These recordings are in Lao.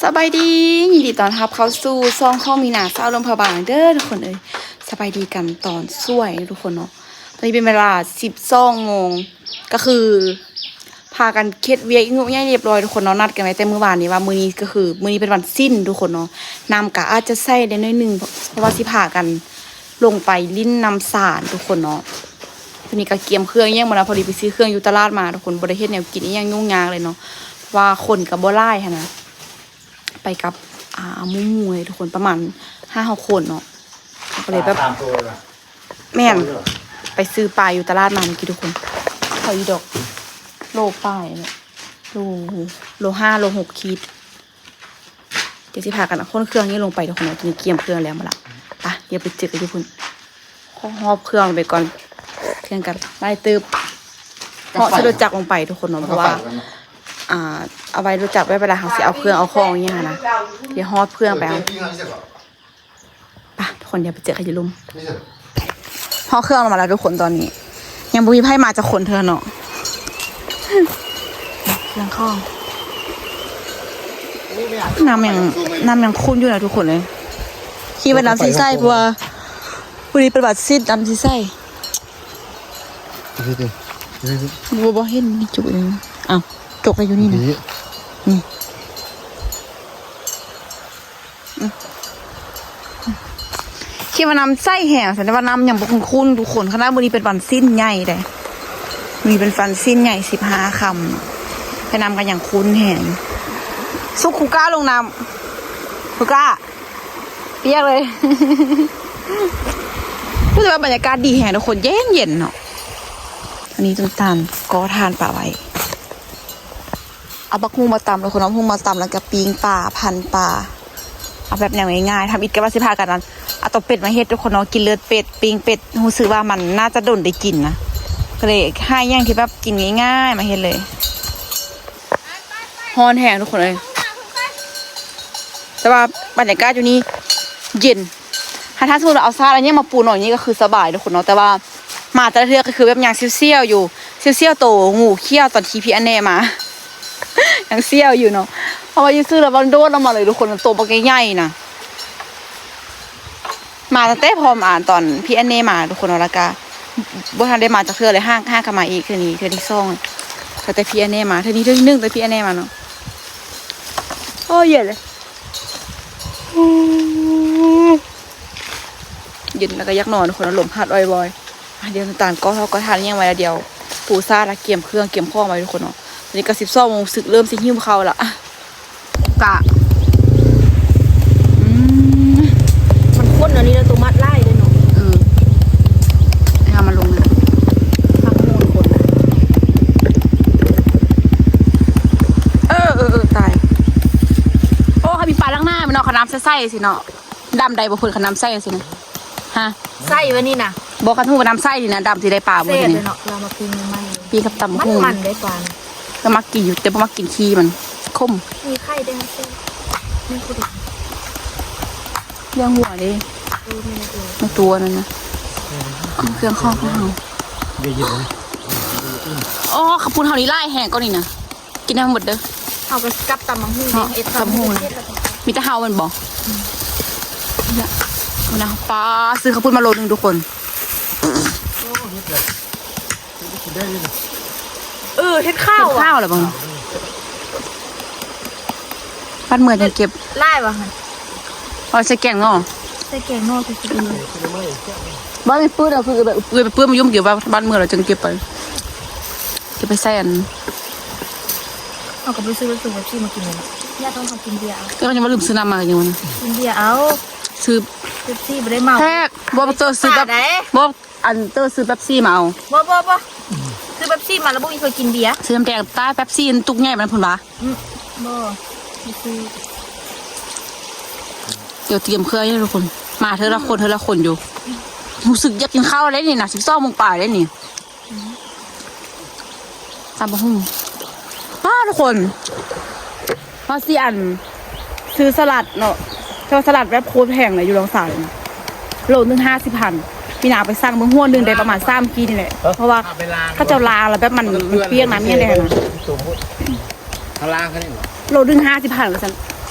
ສະບາຍດີ ຍິນດີຕ້ອນຮັບເຂົ້າສູ່ຊ່ອງຂອງມີນາ ສາວຫຼວງພະບາງເດີທຸກຄົນເອີຍ. ສະບາຍດີກັນຕອນສວຍທຸກຄົນເນາະ. ຕອນນີ້ເປັນເວລາສິບສອງໂມງ ກໍຄືພາກັນເຮັດວຽກຍຸກໃຫຍ່ຮຽບຮ້ອຍທຸກຄົນເນາະ. ນັດກັນໄວ້ແຕ່ມື້ວານນີ້ວ່າມື້ນີ້ກໍຄືມື້ນີ້ເປັນວັນສິນທຸກຄົນເນາະ. ນ້ຳກໍອາດຈະໃສ່ໄດ້ໜ້ອຍໜຶ່ງ ເພາະວ່າຊິພາກັນລົງໄປຫຼິ້ນນ້ຳສານທຸກຄົນເນາະ. ຕອນນີ້ກໍກຽມເຄື່ອງຫຍັງມາແລ້ວ ພໍດີໄປຊື້ເຄື່ອງຢູ່ຕະຫຼາດມາທຸກຄົນ ບໍ່ໄດ້ເຮັດແນວກິນອີ່ຫຍັງຫຍຸ້ງຍາກເລີຍເນາະ ເພາະວ່າຄົນກໍບໍ່ຫຼາຍຫັ້ນນະ. ໄປກັບ ອ່າ ໝູ່ໆເລີຍທຸກຄົນ ປະມານຫ້າຫົກຄົນເນາະ. ເຮົາກໍເລີຍແບບ ປາສາມໂຕເລີຍນະ. ແມ່ນ ໄປຊື້ປາຢູ່ຕະຫຼາດມາເມື່ອກີ້ທຸກຄົນ. ເຂົາອີ່ດອກໂລປາຍເນາະ ໂລ ໂລຫ້າ ໂລຫົກຂີດ. ດຽວຊິພາກັນຂົນເຄື່ອງນີ້ລົງໄປທຸກຄົນເນາະ. ຕອນນີ້ກຽມເຄື່ອງແລ້ວໝົດລະ. ໄປ ດຽວໄປເຈີກັນຢູ່ພຸ້ນ. ຂໍຫອບເຄື່ອງໄປກ່ອນ ເຄື່ອງກັນຫຼາຍເຕີບ. ເຫາະໃສ່ລົດຈັກລົງໄປທຸກຄົນເນາະ ເພາະວ່າ ອ່າ ເອົາໄວ້ລົດຈັກໄວ້ເວລາເຮົາຊິເອົາເຄື່ອງເອົາຂອງອີ່ຫຍັງຫັ້ນນະ. ດຽວຫອບເຄື່ອງໄປເອົາ. ໄປທຸກຄົນ ດຽວໄປເຈີກັນຢູ່ລຸ່ມ. ຮອດເຄື່ອງແລ້ວ ມາແລ້ວທຸກຄົນ. ຕອນນີ້ຍັງບໍ່ມີໃຜມາຈັກຄົນເທື່ອເນາະ. ເຄື່ອງຂອງ ນ້ຳຍັງ ນ້ຳຍັງຂຸ່ນຢູ່ນະທຸກຄົນເອີຍ. ຄິດວ່ານ້ຳຊິໃສ ເພາະວ່າຜູ້ນີ້ເປັນຫວັດສິນ ນ້ຳຊິໃສ. ບໍ່ ບໍ່ເຫັນ ມີຈຸກຢູ່. ອ້າວ ຕົກໄປຢູ່ນີ້ນະ. ນີ້ ອືມ ຄິດວ່ານ້ຳໃສແຮງ ແຕ່ວ່ານ້ຳຍັງບໍ່ຂຸ່ນໆ ທຸກຄົນ. ຂະໜາດມື້ນີ້ເປັນວັນສິນໃຫຍ່ເດ້ ມື້ນີ້ເປັນວັນສິນໃຫຍ່ສິບຫ້າຄ່ຳ ແຕ່ນ້ຳກໍຍັງຂຸ່ນແຮງ. ສຸກ ຄູກ້າລົງນ້ຳ ຄູກ້າ ປຽກເລີຍ. ຮູ້ສຶກວ່າບັນຍາກາດດີແຮງທຸກຄົນ ເຢັນໆ ເນາະ. ອັນນີ້ນ້ຳຕານກໍຖ່ານປະໄວ້. ເອົາບັກຫຸ່ງມາຕຳ ແລ້ວຄົນເອົາບັກຫຸ່ງມາຕຳ ແລ້ວກໍປີ້ງປາ ພັນປາ ເອົາແບບແນວງ່າຍໆ. ທຳອິດກໍວ່າຊິພາກັນອັນ ເອົາຕົວເປັດມາເຮັດທຸກຄົນເນາະ ກິນເລືອດເປັດ ປີ້ງເປັດ ຮູ້ສຶກວ່າມັນໜ້າຈະດົນໄດ້ກິນນະ ກໍເລີຍຫາຫຍັງທີ່ແບບກິນງ່າຍໆມາເຮັດເລີຍ. ຮ້ອນແຮງທຸກຄົນເອີຍ ແຕ່ວ່າບັນຍາກາດຢູ່ນີ້ເຢັນ. ຖ້າ ຖ້າສົມມຸດວ່າເອົາສາດອັນຫຍັງມາປູນອກນີ້ກໍຄືສະບາຍທຸກຄົນເນາະ ແຕ່ວ່າ ມາແຕ່ລະເທື່ອກໍຄືແບບຍ່າງສ່ຽວໆຢູ່ ສ່ຽວໆໂຕງູຂຽວຕອນທີ່ພີ່ອັນແນມາ ຍັງສ່ຽວຢູ່ເນາະ ເພາະວ່າຢູ່ຊື່ແລ້ວມັນໂດດອອກມາເລີຍທຸກຄົນ ໂຕບັກໃຫຍ່ໆນະ. ມາຕັ້ງແຕ່ພ້ອມອານຕອນພີ່ອັນແນມາທຸກຄົນເນາະ ແລ້ວກະບໍ່ທັນໄດ້ມາຈັກເທື່ອເລີຍ ຫາກ ຫາກະມາອີກເທື່ອນີ້ ເທື່ອທີສອງ ຕັ້ງແຕ່ພີ່ອັນແນມາ ເທື່ອນີ້ເທື່ອທີໜຶ່ງ ແຕ່ພີ່ອັນແນມາເນາະ. ໂອ້ ເຢັນເລີຍ. ເຢັນແລ້ວກໍຢາກນອນທຸກຄົນເນາະ ລົມພັດອອຍວອຍ. ອ່ະ ດຽວນ້ຳຕານກໍເຮົາກໍທານຫຍັງໄວ້ລະ ດຽວປູຊາດລະ ກຽມເຄື່ອງກຽມຂອງໄວ້ທຸກຄົນເນາະ. ຕອນນີ້ກໍສິບສອງໂມງ ຮູ້ສຶກເລີ່ມຊິຫິວເຂົ້າລະ ກະ ອືມ ມັນຄົນອັນນີ້ນະ ໂຕມັດຫຼາຍເດ້ເນາະ. ເອີ ໃຫ້ເອົາມາລົງນະ ຜັກໂຫດຄົນນະ. ເອີ ເອີ ເອີ ຕາຍ. ໂອ້ ເຮົາມີປາລ້າງໜ້າແມ່ນເນາະ ເຂົານ້ຳໃສໆຊີ້ເນາະ. ດຳໄດ້ບໍ່ເພິ່ນ ຄັນນ້ຳໃສຈັ່ງຊີ້ນະ? ຮະ? ໃສວະນີ້ນະ? ບໍ່ ຄັນຮູ້ວ່ານ້ຳໃສນີ້ນະ ດຳຊິໄດ້ປາບໍ່? ແຊບເດ້ເນາະ ລາວມາປີ້ງມັນໆ ປີ້ງກັບຕຳບັກຫຸ່ງ ມັນໆ ໄດ້ປານະ. ກໍມັກກິນຢູ່ ແຕ່ບໍ່ມັກກິນຂີ້ມັນ ຂົມ. ມີໄຂ່ໄດ້ ນີ້ຜູ້ເດ ລ້ຽງງົວເດ້. ເອີ ແມ່ນແລ້ວ ໃນຕົວນັ້ນນະ ເຄື່ອງຂອງເຮົາ. ອໍ ເຂົ້າປຸ້ນເຮົານີ້ຫຼາຍແຮງກວ່ານີ້ນະ. ກິນໃຫ້ມັນໝົດເດີ. ເຮົາກໍກັບຕຳບັກຫຸ່ງເນາະ ເຮັດຕຳບັກຫຸ່ງ ເຮັດແລ້ວກໍ ມີແຕ່ເຮົາແມ່ນບໍ່? ອືມ ນີ້ນະ ປ້າ ຊື້ເຂົ້າປຸ້ນມາໂລໜຶ່ງທຸກຄົນ. ເອີ ເຮັດຂາວ ເຮັດຂາວແລ້ວບໍ່? ບ້ານເມືອງຈັ່ງເກັບ ຫຼາຍວ່າຫັ້ນ. ເອົາໃສ່ແກງເນາະ ໃສ່ແກງເນາະ ຄືຊິເອີ ບ້ານເປື້ອນເອົາ ຄືແບບເອື້ອຍໄປເປື້ອນມາຢູ່ ເກັບໄປ ເກັບໄປໃສ່ອັນ ເຮົາກໍໄປຊື້ເປັບຊີມາກິນເລີຍ. ຢ່າຕ້ອງ ເຮົາກິນເບຍເອົາ ແຕ່ວ່າຍັງບໍ່ລືມຊື້ນ້ຳມາຢູ່. ກິນເບຍເອົາ ຊື້ເປັບຊີບໍ່ໄດ້ເມົາ. ແທກ ບໍ່ ເຕີຊື້ແບບ ບໍ່ ອັນເຕີຊື້ເປັບຊີມາເອົາ. ບໍ່ ບໍ່ ບໍ່ ຊື້ເປັບຊີມາແລ້ວບໍ່ມີເພິ່ນກິນເບຍ. ຊື້ນ້ຳແດງ ຕາຍ ເປັບຊີມັນຕຸກໃຫຍ່ມັນພຸ້ນຫວາ. ອືມ ບໍ່ ບໍ່ຊື້. ດຽວຕຽມເຄື່ອງຢູ່ທຸກຄົນ ມາເທື່ອລະຄົນ ເທື່ອລະຄົນຢູ່. ຮູ້ສຶກຢາກກິນເຂົ້າແລ້ວນີ້ນະ ສິບສອງໂມງປາຍແລ້ວນີ້. ຕຳບັກຫຸ່ງ ອ້າ ທຸກຄົນ ເຮົາຊິອັນ ຊື້ສະຫຼັດເນາະ ແຕ່ວ່າສະຫຼັດແບບໂຄດແພງເລີຍ ຢູ່ດອນຊານ ໂລໜຶ່ງຫ້າສິບພັນ. ມີນາໄປສັ່ງເບິ່ງ ຫົວໜຶ່ງໄດ້ປະມານສາມຂີດນີ້ແຫຼະ ເພາະວ່າເຂົາເຈົ້າລ້າງແລ້ວແບບມັນ ມັນປຽກນ້ຳອີ່ຫຍັງແດ່ຫັ້ນນະ. ເຂົາລ້າງແຄ່ນີ້ຫວາ? ໂລໜຶ່ງຫ້າສິບພັນວ່າຊັ້ນ.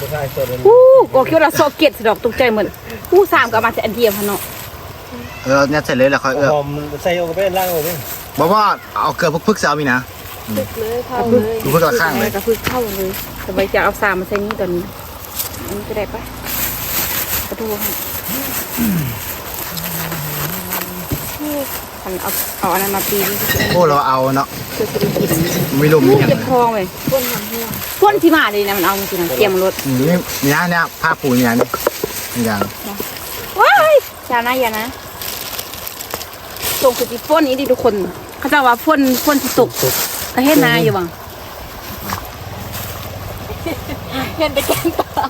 ບໍ່ຖ່າຍສົດເລີຍ. ອູ້ ກໍຄິດວ່າຊອກເກັດຊິດອກ ຕົກໃຈໝົດ. ອູ້ ສາມກໍເອົາມາໃສ່ອັນດຽວຫັ້ນເນາະ. ເອີ ຍັດໃສ່ເລີຍ ແລ້ວຄ່ອຍເອື້ອມ. ຫອມໃສ່ ເອົາໄປລ້າງເອົາເດີ້. ບໍ່ ບໍ່ ເອົາເກືອພຸກໆ ໃສ່ເອົາມີນະ. ອືມ ຝຶກເລີຍ ເຜົາເລີຍ ຝຶກລະຂ້າງເລີຍ ກະຝຶກເຜົາເລີຍ. ສະບາຍໃຈ ເອົາສາມມາໃສ່ນີ້ຕອນນີ້. ອັນນີ້ກໍໄດ້ປະ ປະຕູຫັ້ນ. ຄັນເອົາ ເອົາອັນນັ້ນມາປີນີ້. ໂອ້ ລາວເອົາເນາະ ຄືຊິໄດ້ກິນ. ມີລົມມີຫຍັງ ເຈັບທ້ອງເວີຍ. ຝົນຊິມາເລີຍນະ ມັນເອົາຈັ່ງຊີ້ນະ ຕຽມລົດ. ອືມ ນີ້ ນີ້ນະ ຜ້າປູນີ້ນະ ນີ້ຢ່າງ. ວ້າຍ ຢ່ານະ ຢ່ານະ. ຕົກຄືຊິຝົນອີ່ຫຼີທຸກຄົນ. ເຂົາເຈົ້າວ່າຝົນ ຝົນຊິຕົກ ກໍເຮັດນາຢູ່ຫວາ? ເຫັນແຕ່ແກງປາ.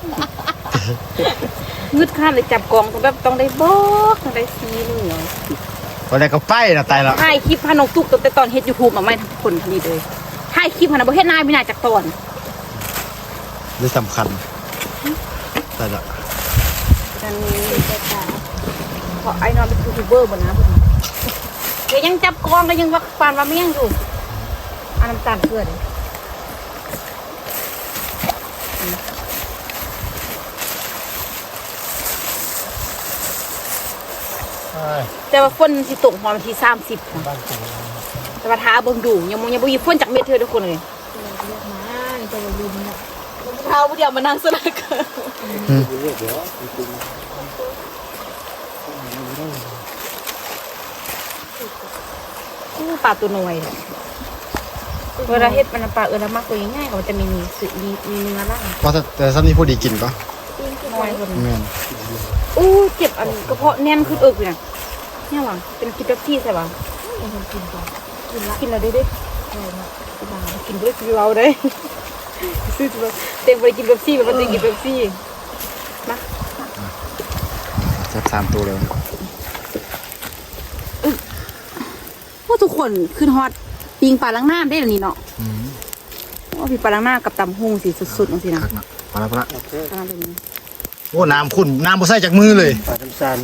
ງຶດຂະໜາດເລີຍ ຈັບກ້ອງຕ້ອງແບບ ຕ້ອງໄດ້ບອກ ຕ້ອງໄດ້ຊີ້ມືເອົາ. ຕອນແລກກໍໄປນະ ຕາຍແລ້ວ. ຖ່າຍຄລິບຫານ້ອງຕຸກຕັ້ງແຕ່ຕອນເຮັດຢູທູບມາໃໝ່ ທັງຄົນທັງນີ້ເລີຍ. ຖ່າຍຄລິບຫັ້ນນະ ບໍ່ເຮັດນາມີນາຈັກຕອນ. ນີ້ສຳຄັນ. ຕາຍລະ. ເພາະອ້າຍນ້ອຍເປັນຢູທູບເບີບໍ່ນະ. ກໍຍັງຈັບກ້ອງ ກໍຍັງວ່າປານວ່າແມ່ນຫຍັງຢູ່. ເອົານ້ຳຕານເກືອເດ້. ແຕ່ວ່າຝົນຊິຕົກຮອດວັນທີສາມສິບນະ. ແຕ່ວ່າຖ້າເບິ່ງດູ ຍັງ ຍັງບໍ່ມີຝົນຈັກເມັດເທື່ອທຸກຄົນເອີຍ. ມານີ້ກໍບໍ່ລືມເນາະ. ຜູ້ເຖົ້າຜູ້ດຽວມານັ່ງສະໜ້າເກີ. ອືມ ໂອ້ ປາຕົວນ້ອຍ. ເວລາເຮັດມັນນະ ປາເອື້ອຍລະມັກຕົວໃຫຍ່ໆ ກໍມັນຈະມີ ມີ ມີເນື້ອຫຼາຍ. ວ່າແຕ່ ແຕ່ຊ່ຳນີ້ພໍດີກິນກໍ ນ້ອຍ. ແມ່ນ. ໂອ້ ເຈັບອັນກະເພາະແໜ້ນຂຶ້ນເອິກຢູ່ນະ. ແນວວ່າ ເປັນກິນເປັບຊີໃສ່ຫວາ? ກິນແລ້ວເດ້ ກິນແລ້ວເດ້. ກິນບໍ່ໄດ້ກິນເຫຼົ້າເດ້. ເຕັມບໍ່ໄດ້ກິນເປັບຊີ ແລ້ວມັນໄດ້ກິນເປັບຊີ. ມາ ຈັບສາມໂຕເລີຍ. ໂອ້ ທຸກຄົນ ຄິດຮອດປີ້ງປາລ້າງນ້ຳເດ້ດຽວນີ້ເນາະ. ອືມ ໂອ້ ປີ້ງປາລ້າງນ້ຳກັບຕຳຫຸ່ງຊິສຸດໆ ຈັ່ງຊີ້ນະ. ຄັກເນາະ. ພໍລະ ພໍລະ. ຄັກເນາະ. ໂອ້ ນ້ຳຂຸ້ນ ນ້ຳບໍ່ໃສ່ຈັກມື້ເລີຍ. ປານ້ຳຊານ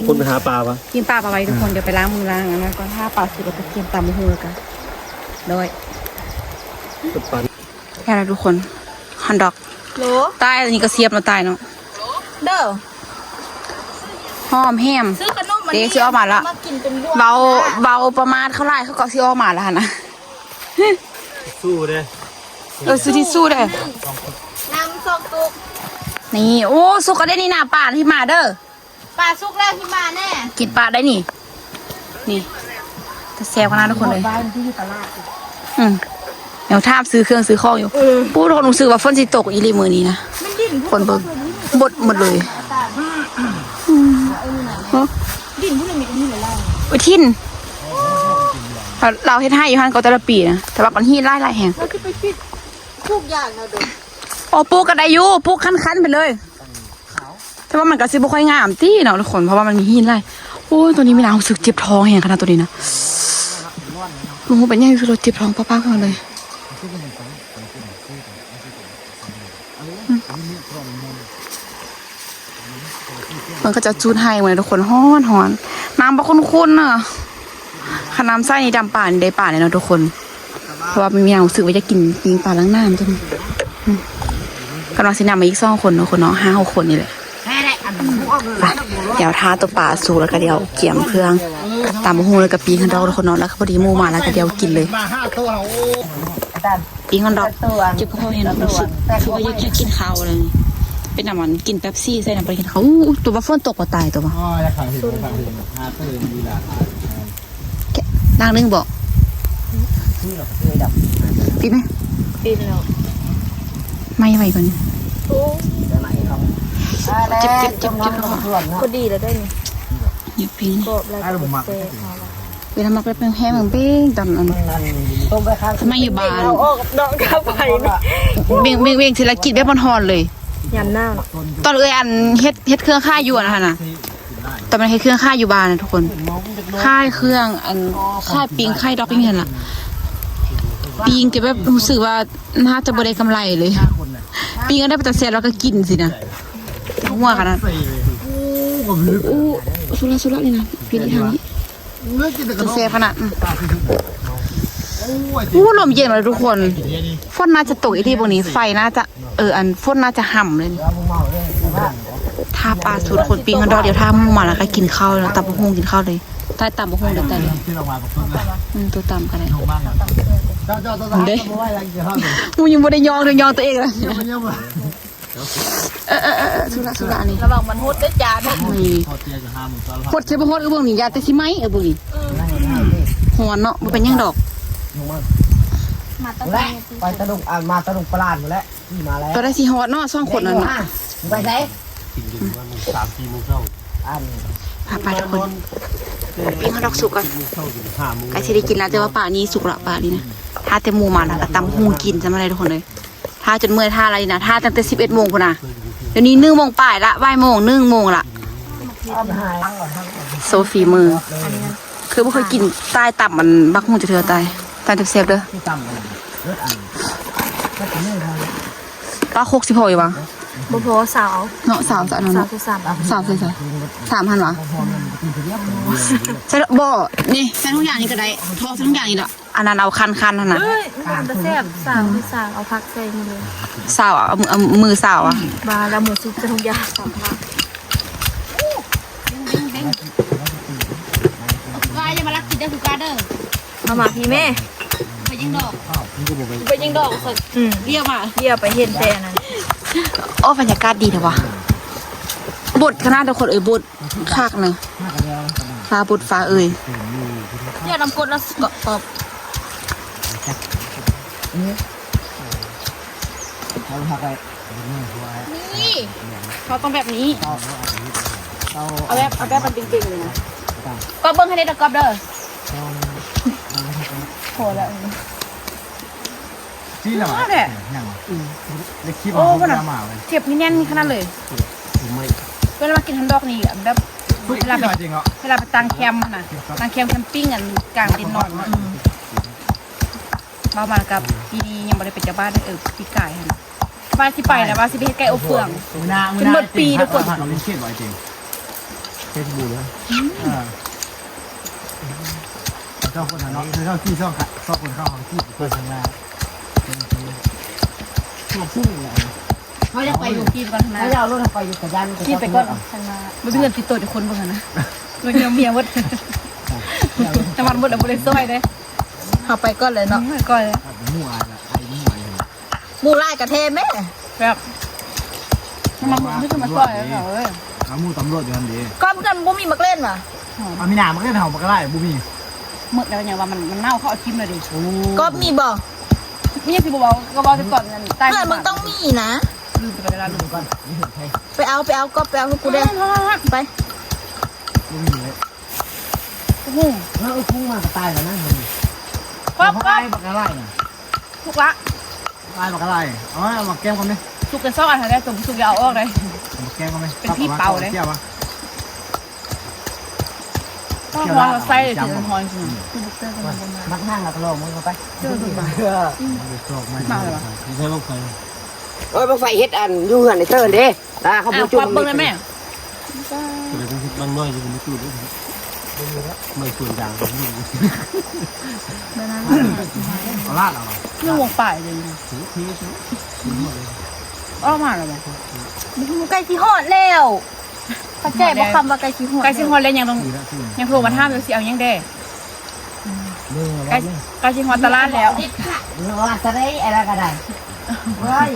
ຄົນໄປຫາປາວະ? ກິນປາປາໄວ້ທຸກຄົນ. ອືມ ດຽວໄປລ້າງມືລ້າງອັນນັ້ນກ່ອນ. ຖ້າປາສຸກແລ້ວກໍກຽມຕຳຫຸ່ງແລ້ວກໍ ໂດຍ ແລ້ວນະທຸກຄົນ. ຮອດດອກ. ໂຫຼ ຕາຍ ອັນນີ້ກໍສຽບເນາະ ຕາຍເນາະ. ເດີ ຫອມແຮມ. ເດ້ ຊິອອກມາລະ. ເວົ້າ ເວົ້າປະໝາດເຂົາຫຼາຍ ເຂົາກໍຊິອອກມາລະຫັ້ນນະ. ສູ້ເດ້. ເອີ ສູ້ທີ່ສູ້ເດ້. ນ້ຳສອງຕຸກ. ນີ້ ໂອ້ ສຸກແລ້ວເດ້ນີ້ນະ ປາທີ່ມາເດີ. ປາສຸກແລ້ວທີ່ມາແນ່. ກິນປາໄດ້ນີ້. ນີ້ ຕາແຊບຂະໜາດທຸກຄົນເລີຍ. ອືມ ຍັງຖາມຊື້ເຄື່ອງຊື້ຂອງຢູ່. ເອີ ປູ້ ທຸກຄົນ ຮູ້ສຶກວ່າຝົນຊິຕົກອີ່ຫຼີມື້ນີ້ນະ. ຄົນເບິ່ງ ບົດໝົດເລີຍ. ອືມ ດິນ ເອີຍ ຖິ່ນ ລາວເຮັດໄຮ່ຢູ່ຫັ້ນກໍແຕ່ລະປີນະ ແຕ່ວ່າມັນຫີນຫຼາຍໆແຮງ. ເຮົາຊິໄປຊິດປູກຢາງເນາະເດີ. ໂອ້ ປູກກໍໄດ້ຢູ່ ປູກຄັນໆໄປເລີຍ. ແຕ່ວ່າມັນກໍຊິບໍ່ຄ່ອຍງາມຕິເນາະທຸກຄົນ ເພາະວ່າມັນມີຫີນຫຼາຍ. ໂອ້ຍ ຕອນນີ້ມີນາຮູ້ສຶກເຈັບທ້ອງແຮງຂະໜາດໂຕນີ້ນະ. ບໍ່ຮູ້ເປັນຫຍັງ ຮູ້ສຶກວ່າເຈັບທ້ອງປາກໆຂຶ້ນມາເລີຍ. ເບິ່ງເຂົາເຈົ້າຈູດໄຮ່ມື້ນີ້ທຸກຄົນ ຮ້ອນໆ ນ້ຳບໍ່ຂຸ້ນໆເນາະ. ຄັນນ້ຳໃສນີ້ດຳປານີ້ໄດ້ປາແນ່ເນາະທຸກຄົນ. ເພາະວ່າມີຫຍັງຮູ້ສຶກວ່າຢາກກິນປີ້ງປາລ້າງນ້ຳຈັ່ງ. ອືມ ກຳລັງຊິນຳມາອີກສອງຄົນເນາະ ຄົນເນາະ ຫ້າຫົກຄົນນີ້ແຫຼະ. ໄປ ດຽວຖ້າໂຕປາສຸກແລ້ວກໍດຽວກຽມເຄື່ອງ ຕຳບັກຫຸ່ງແລ້ວກໍປີ້ງຮອດດອກທຸກຄົນເນາະ. ແລ້ວກໍພໍດີໝູ່ມາແລ້ວກໍດຽວກິນເລີຍ. ປີ້ງຮອດດອກ ເຈັບກະເພາະແຮງ ຮູ້ສຶກຄືວ່າຢາກ ຢາກກິນເຂົ້າເລີຍ. ເປັນນຳອັນກິນເປັບຊີໃສ່ນຳ ບໍ່ໄດ້ກິນເຂົ້າ. ອູ້ ໂຕວ່າຝົນຕົກບໍ່ຕາຍໂຕວ່າ. ລ້າງໜຶ່ງບໍ? ປິດນະ ປິດແລ້ວ ໄມ້ໄວ້ກ່ອນ ໂອ້ ເຈັບໆໆໆ ພໍດີແລ້ວໄດ໋ນີ້ ຢູ່ປີນີ້ ເວລາມັກໄປເບິ່ງແຮງເບິ່ງເບັງຕອນນັ້ນ ສະໄໝຢູ່ບ້ານ ເອົາອອກເນາະ ກັບໄປນີ້ ເບັງໆໆ ຊິລະກິນແບບຮ້ອນໆເລີຍ ຍາມໜາວ ຕອນເອື້ອຍອັນເຮັດ ເຮັດເຄື່ອງຂາຍຢູ່ອັນນັ້ນຫັ້ນນະ ຕອນແມ່ນເຮັດເຄື່ອງຂາຍຢູ່ບ້ານນະທຸກຄົນ ຂາຍເຄື່ອງ ອັນ ຂາຍປີ້ງ ຂາຍດອກປີ້ງຫັ້ນລະ ປີ້ງກໍແບບຮູ້ສຶກວ່າໜ້າຈະບໍ່ໄດ້ກຳໄລເລີຍ ປີ້ງອັນໃດເປັນຕາແຊບລາວກໍກິນຊີ້ນະ ຫົວຂະໜາດ ໂອ້ ສຸລະ ສຸລະ ນີ້ນະ ປີນີ້ທາງນີ້ ແຊບຂະໜາດ ອືມ ໂອ້ ລົມເຢັນວ່າທຸກຄົນ ຝົນໜ້າຈະຕົກອີ່ຫຼີບາງນີ້ ໄຟໜ້າຈະ ເອີ ອັນ ຝົນໜ້າຈະຫ້ຳເລີຍນີ້ ຖ້າປາສູດຄົນປີ້ງຮອດດອກດຽວ ຖ້າໝູ່ມາແລ້ວກໍກິນເຂົ້າເນາະ ຕຳບັກຫຸ່ງກິນເຂົ້າເລີຍ ຖ້າຕຳບັກຫຸ່ງເດີແຕ່ນີ້ ອືມ ໂຕຕຳກໍໄດ້ ເດ້ ໝູ່ຍັງບໍ່ໄດ້ຍອງເດີ ຍອງຕົວເອງລະ ເອີໆໆ ທຸລະທຸລະນີ້ ລະວັງມັນຫົດເດີຈານ ນີ້ ຫົດຊິບໍ່ຫົດ ເອີ ເບິ່ງນີ້ ຢ້ານແຕ່ຊິໄໝ້ ເອີ ເບິ່ງນີ້ ຮ້ອນເນາະ ບໍ່ເປັນຫຍັງດອກ ມາຕະ ໄປຕະລຸງ ອ່າ ມາຕະລຸງປະຫຼານພຸ້ນແຫຼະ ຕອນໃດຊິຮອດເນາະ ສອງຄົນນັ້ນນະ ໄປໃສ ສາມສີ່ໂມງເຊົ້າ ອັນ ພາໄປທຸກຄົນ ປີ້ງຮອດດອກສຸກກ່ອນ ໃກ້ຊິໄດ້ກິນລະ ແຕ່ວ່າປານີ້ສຸກລະ ປານີ້ນະ ຖ້າແຕ່ໝູ່ມາລະ ກໍຕຳຫຸ່ງກິນຊະ ມາໄດ້ທຸກຄົນເອີຍ ຖ້າຈົນເມື່ອຍ ຖ້າລະນີ້ນະ ຖ້າຕັ້ງແຕ່ສິບເອັດໂມງພຸ້ນນະ ດຽວນີ້ໜຶ່ງໂມງປາຍລະ ບ່າຍໂມງ ໜຶ່ງໂມງລະ ໂຊຝີມື ຄືບໍ່ເຄີຍກິນ ຕາຍ ຕຳອັນບັກຫຸ່ງຈັກເທື່ອ ຕາຍ ຕາຍແຊບໆເດີ ປາຄົກຊິພໍຢູ່ຫວາ ບໍ່ພໍ ຊາວເອົາ ເນາະ ຊາວຊະ ອັນນັ້ນ ຊາວ ຊາວ ຊາວໃສ່ ສາມຫັ້ນຫວາ ໃສ່ ບໍ່ ນີ້ ໃສ່ຖົງຢາງນີ້ກໍໄດ້ ທໍ່ໃສ່ຖົງຢາງນີ້ລະ ອັນນັ້ນເອົາຄັນໆຫັ້ນນະ ເອີຍ ມັນແຊບ ຊາວ ຊາວ ເອົາຜັກໃສ່ນີ້ເລີຍ ຊາວ ເອົາ ເອົາມືຊາວອະ ວ່າແລ້ວມືຊຸບໃສ່ຖົງຢາງ ກາຢ່າມາລັກກິນເດີ ຄືກາເດີ ເອົາມາພີ້ແມ່ ໄປຍິງດອກ ໄປຍິງດອກ ອືມ ລຽວມາ ລຽວໄປເຫັນແຕ່ອັນນັ້ນ ໂອ້ ບັນຍາກາດດີແທ້ຫວາ ບົດຂະໜາດທຸກຄົນເອີຍ ບົດຄັກນະ ຟ້າບົດຟ້າເອີຍ ຢ່ານຳກົດລະກອບ ນີ້ ເຮົາຕ້ອງແບບນີ້ ເອົາແບບ ເອົາແບບມັນເກັ່ງໆເລີຍນະ ກອບເບິ່ງໃຫ້ແດ່ ກອບເດີ ພໍແລ້ວ ຊີ້ລະຫວາ ຍັງ ອືມ ໄດ້ຄລິບ ໂອ້ ເອົາ ພຸ້ນນະ ເຈັບນີ້ແໜ້ນຂະໜາດເລີຍ ເວລາມາກິນຮັນດອກນີ້ ແບບ ເວລາໄປ ເວລາໄປຕາງແຄມຫັ້ນນະ ຕາງແຄມແຄມປິງ ອັນກາງເຕັນນອນ ອືມ ເວົ້າມາແລ້ວກໍ ປີນີ້ຍັງບໍ່ໄດ້ເປັນເຈົ້າບ້ານເດີ ເອີ ປີກາຍຫັ້ນ ວ່າຊິໄປນະ ວ່າຊິໄປເຮັດໄກ່ອົບເຟືອງ ມື້ໜ້າ ມື້ໜ້າ ຈົນໝົດປີທຸກຄົນ ເຂົາເປັນເຂດບໍ່ ໄອ້ເຈມ ເຂດບູນເດີ ອືມ ເອີ ເຈົ້າຄົນນັ້ນເນາະ ເຈົ້າຂີ່ຊ່ອງ ຊ່ອງຄົນເຂົາຂີ່ເພິ່ນທາງໜ້າ ເຮົາຢາກໄປຢູ່ ຂີ່ໄປກ່ອນ ເຮົາຢາກເອົາລົດໄປຢູ່ ກະຢ້ານ ຂີ່ໄປກ່ອນ ທາງໜ້າ ບໍ່ມີເງິນຕິດໂຕຈັກຄົນ ເບິ່ງຫັ້ນນະ ເງິນເມຍໝົດ ນ້ຳມັນໝົດແລ້ວ ບໍ່ໄດ້ຊ່ອຍເດ້ ເຮົາໄປກ່ອນເລີຍເນາະ ໄປກ່ອນເລີຍ ໝູ່ຫຼາຍກະແທ້ແມ້ ແບບ ມັນ ມັນຄືມາຊ່ອຍເຂົາເອີຍ ເອົາໝູ່ຕຳຫຼວດຢູ່ຫັ້ນເດ້ ກໍມັນບໍ່ມີໝາກເລັ່ນຫວາ ອາມີນາ ໝາກເລັ່ນເຮົາ ໝາກກະຫຼາຍບໍ່ມີ ໝົດແລ້ວ ຍັງວ່າມັນ ມັນເນົ່າ ເຂົາເອົາຖິ້ມແລ້ວເດ້ ໂອ້ ກໍມີບໍ່ ມີຫຍັງຊິບໍ່ເວົ້າ ກໍເວົ້າແຕ່ຕອນນັ້ນ ເພື່ອນມຶງຕ້ອງມີນະ ລືມໄປແລ້ວ ລືມກ່ອນ ໄປເອົາ ໄປເອົາ ກໍໄປເອົາໃຫ້ກູແດ່ ໄປ ບໍ່ມີເລີຍ ໂອ້ໂຫ ເອີ ພຸງມາກໍຕາຍແລ້ວນະ ກໍ ກໍ ບັກກະຫຼາຍນະ ທຸກລະ ຕາຍບັກກະຫຼາຍ ເອົາມາ ເອົາມາແກ້ມກ່ອນເດ້ ສຸກແຕ່ສອງອັນຫັ້ນແຫຼະ ຕົວບໍ່ສຸກຢ່າເອົາອອກເດ້ ເອົາມາແກ້ມກ່ອນເດ້ ເປັນຜີເປົ່າເດ້ ຕ້ອງຮອນໃສ່ເລີຍ ຮອນ ບັກນາງລະກໍລອງມັນເຂົ້າໄປ ເອີ ມາແລ້ວຫວາ ໃຊ້ບັກໄຟ ເອີ ບັກໄຟເຮັດອັນຢູ່ເຮືອນໄອ້ເຕີນເດ້ ຕາເຂົາບໍ່ຈຸດ ເບິ່ງໄດ້ແມ່ ມັນນ້ອຍຢູ່ ມັນບໍ່ຈຸດເດ້ ໄມ້ສວນຢາງ ເອົາລາດເອົາ ໜຶ່ງໂມງປາຍເລີຍ ໂອເຄ ອອກມາແລ້ວບໍ່ ໃກ້ຊິຮອດແລ້ວ ເຂົ້າໃຈບໍ່ຄຳວ່າໃກ້ຊິຮອດ ໃກ້ຊິຮອດແລ້ວ ຍັງຕ້ອງ ຍັງໂທມາຖາມຢູ່ ຊິເອົາຫຍັງແດ່ ໃກ້ ໃກ້ຊິຮອດຕະຫຼາດແລ້ວ ເອີ ວ່າຊະໄດ໋ ອັນນັ້ນກໍໄດ້ ເວີຍ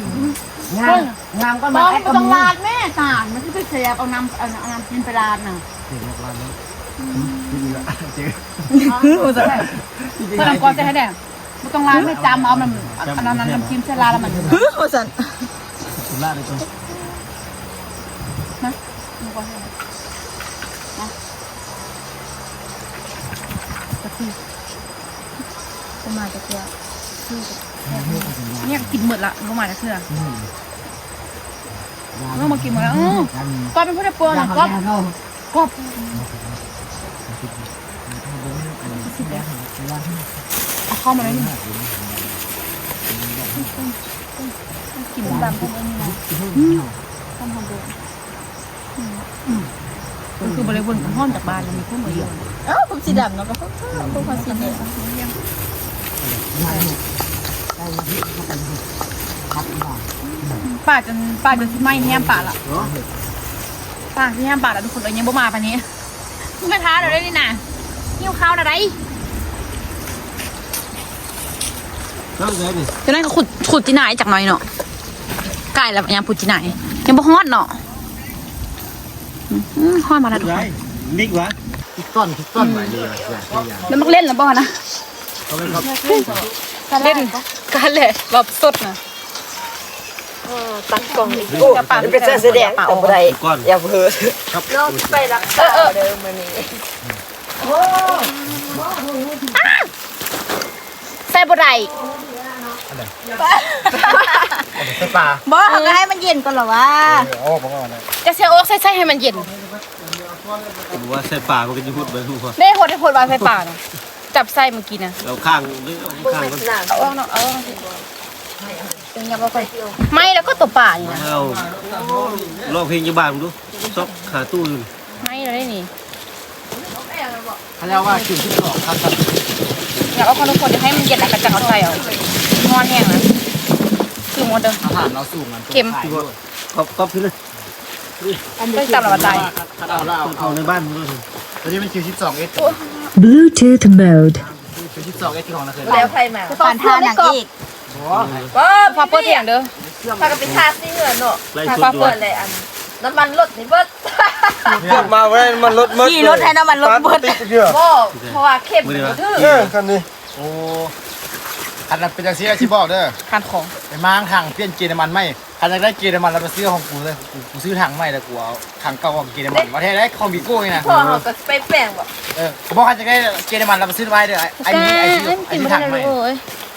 ງາມ ງາມກໍມາ ບໍ່ ແອັດກໍມີ ຕ້ອງລາດແມ່ ຕານ ມັນຊິໄປແຊບ ເອົານ້ຳ ເອົານ້ຳກິນໄປລາດນະ ເປັນແບບລາດເນາະ ອືມ ກິນແລ້ ເພິ່ນເອົາກ້ອນໃສ່ໃຫ້ແດ່ ບໍ່ຕ້ອງລ້າງ ແມ່ຈຳເອົາ ມັນ ອັນນັ້ນ ນ້ຳຈິ້ມໃສ່ລາດແລ້ວມັນ ຮຶ ວ່າຊັ້ນ ມາ ເອົາກ້ອນໃສ່ ມາ ກະທິ ບໍ່ມາຈັກເທື່ອ ນີ້ກິນໝົດລະ ບໍ່ມາຈັກເທື່ອ ເອີ ມາກິນໝົດລະ ເອີ ກອບເປັນຜູ້ໄດ້ປົວນະ ກອບ ກອບ ເອົາເຂົ້າມາໜ້ອຍໜຶ່ງ ກິນດຳເພິ່ນເອີ້ນນີ້ນະ ອືມ ຄວາມຫອມເດີ ອືມ ກໍຄືບໍ່ໄດ້ເບິ່ງຄວາມຮ້ອນຈາກບ້ານ ມັນມີຄວາມເອີ ເອົ້າ ຜົມສີດຳເນາະ ກໍເພິ່ນ ເພິ່ນ ເພິ່ນສີແດງ ປາກຈົນ ປາກຈົນຊິໄໝ້ແຮມປາກລະ ປາກຊິແຮມປາກລະ ທຸກຄົນເອີຍ ຍັງບໍ່ມາປານນີ້ ເພິ່ນກະທາແລ້ວໄດ໋ນີ້ນະ ຫິວເຂົ້າແລ້ວໄດ໋ ເຈົ້າໃດນີ້ ຈັ່ງນັ້ນກໍຂຸດ ຂຸດຈີນາອີກຈັກໜ້ອຍເນາະ ໃກ້ແລ້ວ ຍາມຂຸດຈີນາ ຍັງບໍ່ຮອດເນາະ. ອືມ ຮອດມາແລ້ວທຸກຄົນ ມິກວະ ພິກຕອນ ພິກຕອນໄວ້ນີ້ ແລ້ວມັກເຫຼັ້ນແລ້ວບໍ່ຫັ້ນນະ ເຫຼັ້ນກັນແຫຼະ ແບບສົດນະ ເອີ ຕັ້ງກ້ອງອີກ ໂອ້ ເປັນການສະແດງ ແຕ່ບໍ່ໄດ້ ຢ່າເພີ້ ນ້ອງຊິໄປລັກສາວເດີມື້ນີ້ ໂອ້ ໃສ່ບໍ່ໄດ້ ອັນໃດ ໃສ່ປາ ບໍ່ ເຮົາກໍໃຫ້ມັນເຢັນກ່ອນລະວ່າ ເອີ ເອົາອອກ ເອົາອອກ ຈະໃສ່ອອກ ໃສ່ ໃສ່ໃຫ້ມັນເຢັນ ວ່າໃສ່ປາ ມັນກໍຈະຫົດໄປຮູ້ບໍ່ ໄດ້ຫົດ ໄດ້ຫົດວ່າໃສ່ປານະ ຈັບໃສ່ມື້ກີ້ນະ ເອົາຂ້າງ ເອົາຂ້າງ ເອົາອອກເນາະ ເອົາອອກ ໄໝ້ແລ້ວກໍຕົວປານີ້ນະ ເອົາ ຮ້ອງເພງຢູ່ບ້ານເບິ່ງດູ ຊອກຫາຕູ້ຢູ່ ໄໝ້ແລ້ວໄດ໋ນີ້ ເຂົາເຈົ້າວ່າເຂັມສິບສອງຄັນ ຢາກເອົາຂອງທຸກຄົນ ໃຫ້ມັນເຢັນແລ້ວກໍຈັ່ງເອົາໃສ່ເອົາ ຮ້ອນແຮງນະ ຄືໝົດເດີ ອາຫານລາວສູງ ອັນເຂັມ ກອບ ກອບ ຕ້ອງຈັບລະວ່າຕາຍ ຄັນເອົາລາວ ເອົາໃນບ້ານ ຕົວນີ້ມັນເຂັມສິບສອງເອັສ Bluetooth mode ເຂັມສິບສອງເອັສ ຂອງນາເຄີຍ ແລ້ວໃຜມາ ປານທານນາງເອກ ບໍ່ ພາເປີດຖຽງເດີ ພາກັນໄປທາສີເຮືອນເນາະ ພາເປີດແລ້ວ ອັນ ນ້ຳມັນລົດນີ້ເບິດ ມາບໍ່ໄດ້ ນ້ຳມັນລົດເບິດ ຂີ່ລົດໃຫ້ນ້ຳມັນລົດເບິດ ບໍ່ ເພາະວ່າເຂັມມັນບໍ່ຖືກ ເອີ ຄັນນີ້ ໂອ້ ຄັນເປັນຈັ່ງຊີ້ຊິບອກເດີ ຄັນຂອງ ໄປມ້າງຖັງປ່ຽນເກຍນ້ຳມັນໃໝ່ ຄັນຢາກໄດ້ເກຍນ້ຳມັນແລ້ວໄປຊື້ຂອງກູເລີຍ ກູ ກູຊື້ຖັງໃໝ່ແລ້ວກູເອົາຖັງເກົ່າອອກ ເກຍນ້ຳມັນ ວ່າແທ້ໄດ໋ ຂອງວີໂກ້ນີ້ນະ ພໍ່ເຮົາກໍໄປແປງບໍ່ ເອີ ບໍ່ ຄັນຢາກໄດ້ເກຍນ້ຳມັນແລ້ວໄປຊື້ໄວ້ເດີ ໄອ້ມີ ໄອ້ຊື້ ໄອ້ຊື້ຖັງໃໝ່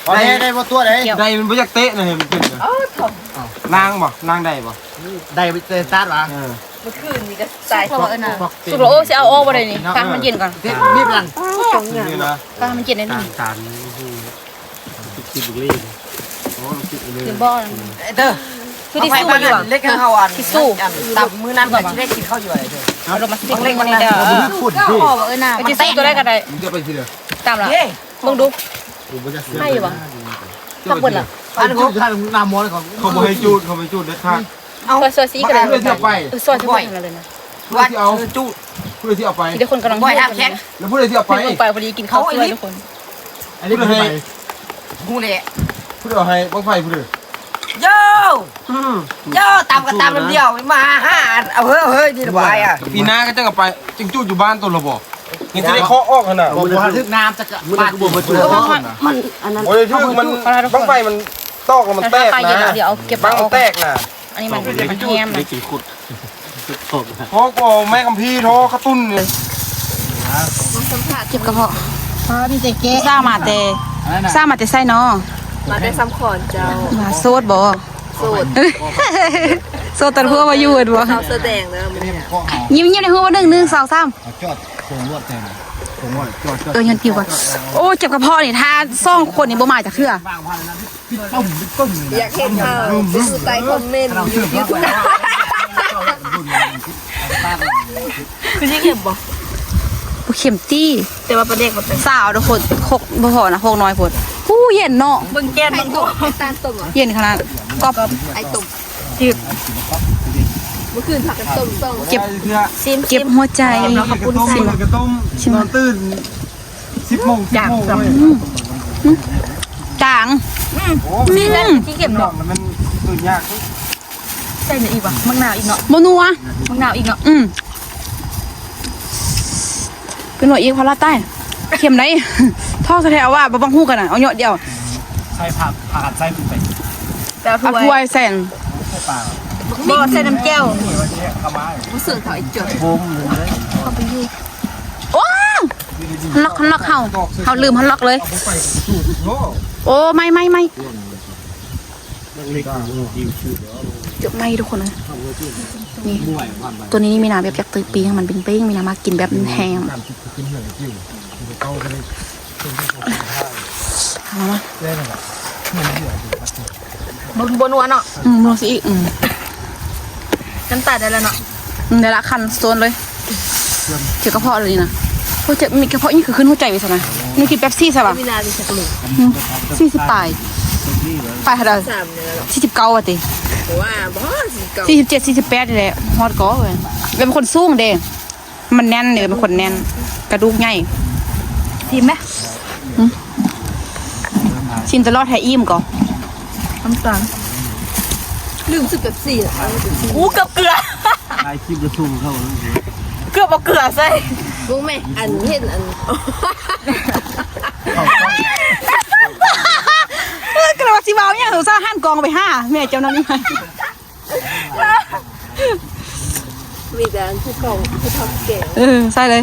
ບໍ່ແທ້ໄດ້ ບໍ່ຕົວະໄດ໋ ໄດ້ ມັນບໍ່ຢາກເຕະນະ ໃຫ້ມັນຂຶ້ນນະ ເອົາ ນາງບໍ່ ນາງໄດ້ບໍ່ ໄດ້ແຕ່ສະຕາດຫວາ ເອີ ມື້ຄືນນີ້ກໍຕາຍ ສຸກແລ້ວ ເອີ ນະ ສຸກແລ້ວ ໂອ້ ຊິເອົາອອກບໍ່ໄດ້ນີ້ ຟັງໃຫ້ມັນເຢັນກ່ອນ ນີ້ນະ ຟັງໃຫ້ມັນເຢັນໄດ້ນີ້ ຕາມ ຕາມ ໂອ້ໂຫ ຕິດ ຕິດເລີຍ ໂອ້ ຕິດເລີຍ ຄືບໍ່ ເອີ ຄືທີ່ສູ້ຢູ່ ເລັກເຮົາອັນ ທີ່ສູ້ ອັນ ຕຳມື້ນັ້ນກໍຊິໄດ້ກິນເຂົ້າຢູ່ໄດ໋ເດີ ເອົາລົງມາຊິ ເລັກມັນເດີ ເອີ ເອີນະ ຊິສູ້ຕົວໃດກໍໄດ້ ມັນຈະໄປທີ່ເດີ ຕາມລະ ເບິ່ງດູ ໄດ້ຢູ່ບໍ່ ຈັກເບິດລະ ອັນ ເຂົາ ເຂົາບໍ່ໃຫ້ຈູດ ເຂົາບໍ່ໃຫ້ຈູດເດັດຂາດ ເອົາ ຊ່ອຍໆຊິກໍໄດ້ ເພື່ອຊິເອົາໄປ ເອີ ຊ່ອຍຊິເອົາ ເພື່ອຊິເອົາໄປ ເດີຄົນກຳລັງ ບໍ່ໃຫ້ທຳແຂງ ແລ້ວຜູ້ໃດຊິເອົາໄປ ໄປພໍດີກິນເຂົ້າເພື່ອທຸກຄົນ ອັນນີ້ໃຜ ຮູ້ແຫຼະ ຜູ້ໃດເອົາໃຫ້ບັ້ງໄຟຜູ້ໃດ ໂຢ ອືມ ໂຢ ຕຳກໍຕຳລຳດຽວ ມາຫາ ເອົາເຮີ້ຍ ເຮີ້ຍ ນີ້ລະບໍ່ອາຍອະ ປີໜ້າກໍຈັ່ງເອົາໄປ ຈຶ່ງຈູດຢູ່ບ້ານຕົນລະບໍ່ ຍັງຊິໄດ້ເຄາະອອກຫັ້ນນະ ບໍ່ ບໍ່ຖືກນ້ຳຈັກບາດ ມັນ ມັນ ອັນນັ້ນ ບໍ່ໄດ້ຖືກ ມັນ ບັ້ງໄຟມັນຕອກແລ້ວມັນແຕກນະ ບັ້ງມັນແຕກນະ ອັນນີ້ມັນແຮມນະ ໂອ້ ແມ່ຄຳພີ ໂທ ກະຕຸ້ນນີ້ ເຈັບກະເພາະ ມີແຕ່ແກະ ສາວມາແຕ່ ສາວມາແຕ່ໃສນໍ ມາແຕ່ຊຳຂອນເຈົ້າ ວ່າໂສດບໍ່ ໂສດ ໂສດຕັດຫົວວ່າຢູ່ເອີນບໍ່ ສາວເສື້ອແດງເດີ ຍິ້ມໆໃນຮູບໜຶ່ງ ໜຶ່ງ ສອງ ສາມ ຈອດ ສົ່ງລວດແທນ ສົ່ງລວດ ຈອດ ເອີ ຍ້ອນຜິວກ່ອນ ໂອ້ ເຈັບກະເພາະນີ້ ຖ້າສອງຄົນນີ້ບໍ່ມາຈັກເທື່ອ ຢາກເຫັນເຮົາໄປໃຕ້ຄອມເມັນ ຄືຊິເຄັມບໍ່ ບໍ່ເຄັມຕິ ແຕ່ວ່າປາແດກບໍ່ແຕກ ສາວທຸກຄົນ ຄົກບໍ່ພໍນະ ຄົກນ້ອຍໂພດ ຮູ້ ເຢັນເນາະ ເບິ່ງແກ້ມ ເຢັນຂະໜາດ ກອບ ໄອຕົ້ມ ຈືດ ມື້ຄືນພາກັນຕົ້ມ ເຈັບ ຊິມ ເຈັບຫົວໃຈ ເນາະ ເຂົ້າປຸ້ນ ຊິມ ຊິມ ນອນຕື່ນ ສິບໂມງ ສິບໂມງ ຈາງ ເວີຍ ອືມ ອືມ ຈາງ ອືມ ຊິເຄັມເນາະ ມັນຕື່ນຍາກ ໃສ່ຫຍັງອີກວະ ໝາກນາວອີກເນາະ ບໍ່ນົວ ໝາກນາວອີກເນາະ ອືມ ເ ເປັນໜ່ວຍອີກ ພາລາໃຕ້ ເຄັມໄດ໋ ທ້ອງແທ້ໆ ເອົາວ່າບໍ່ບັກຮູ້ກັນນະ ເອົາເຍາະດຽວ ໃສ່ຜັກ ພາກັນໃສ່ ແຕ່ເອົາຖ້ວຍ ເອົາຖ້ວຍໃສ່ ໃສ່ປາ ບໍ່ໃສ່ນ້ຳແຈ່ວ ບໍ່ເສີເຂົ້າໄອ້ຈົດ ໂອ້ ຮອດລັອກ ຮອດລັອກເຮົາ ເຮົາລືມຮອດລັອກເລີຍ ໂອ້ ໄໝ້ ໄໝ້ ໄໝ້. ຈົບໄໝ້ທຸກຄົນເອີຍ ນີ້ ໂຕນີ້ມີນາແບບຢາກຕື່ນປີງ ມັນເປັນເປ້ງ ມີນາມັກກິນແບບແຫ້ງ ເອົາມາ ບໍ່ ບໍ່ນົວເນາະ ອືມ ນົວຊິອີກ ອືມ ນ້ຳຕາໄດ້ແລ້ວເນາະ ອືມ ໄດ້ລະ ຄັນໂຊນເລີຍ ເຈັບກະເພາະເລີຍນີ້ນະ ໂອ້ ເຈັບ ມີກະເພາະ ນີ້ຄືຂຶ້ນຫົວໃຈໄປຊັ້ນນະ ນີ້ກິນເປັບຊີຊະຫວາ ອືມ ສີ່ສິບປາຍ ປາຍເທົ່າໃດ ສີ່ສິບເກົ້າວ່າຕິ ບໍ່ວ່າບໍ່ ສີ່ສິບເກົ້າ ສີ່ສິບເຈັດ ສີ່ສິບແປດນີ້ແຫຼະ ຮອດກໍເວີຍ ເປັນຄົນສູງເດ້ ມັນແໜ້ນເດ້ ເປັນຄົນແໜ້ນ ກະດູກໃຫຍ່ ຊີມແມ ອືມ ຊີມຕະຫຼອດໃຫ້ອີ່ມກໍ ນ້ຳຕານ ລືມຊື້ເປັບຊີ ອູ້ ເກືອບເກືອ ຖ່າຍຄລິບຈະສົ່ງເຂົາ ເກືອບເອົາເກືອໃສ່ ເບິ່ງແມ ອັນເຫັນອັນ ກໍເລີຍວ່າຊິເວົ້າຫຍັງ ອຸດສ່າຫັນກ້ອງໄປຫາແມ່ເຈົ້ານັ້ນ ມີແຕ່ອັນຜູ້ເຖົ້າ ຜູ້ເຖົ້າແກ່ ເອີ ໃສ່ເລີຍ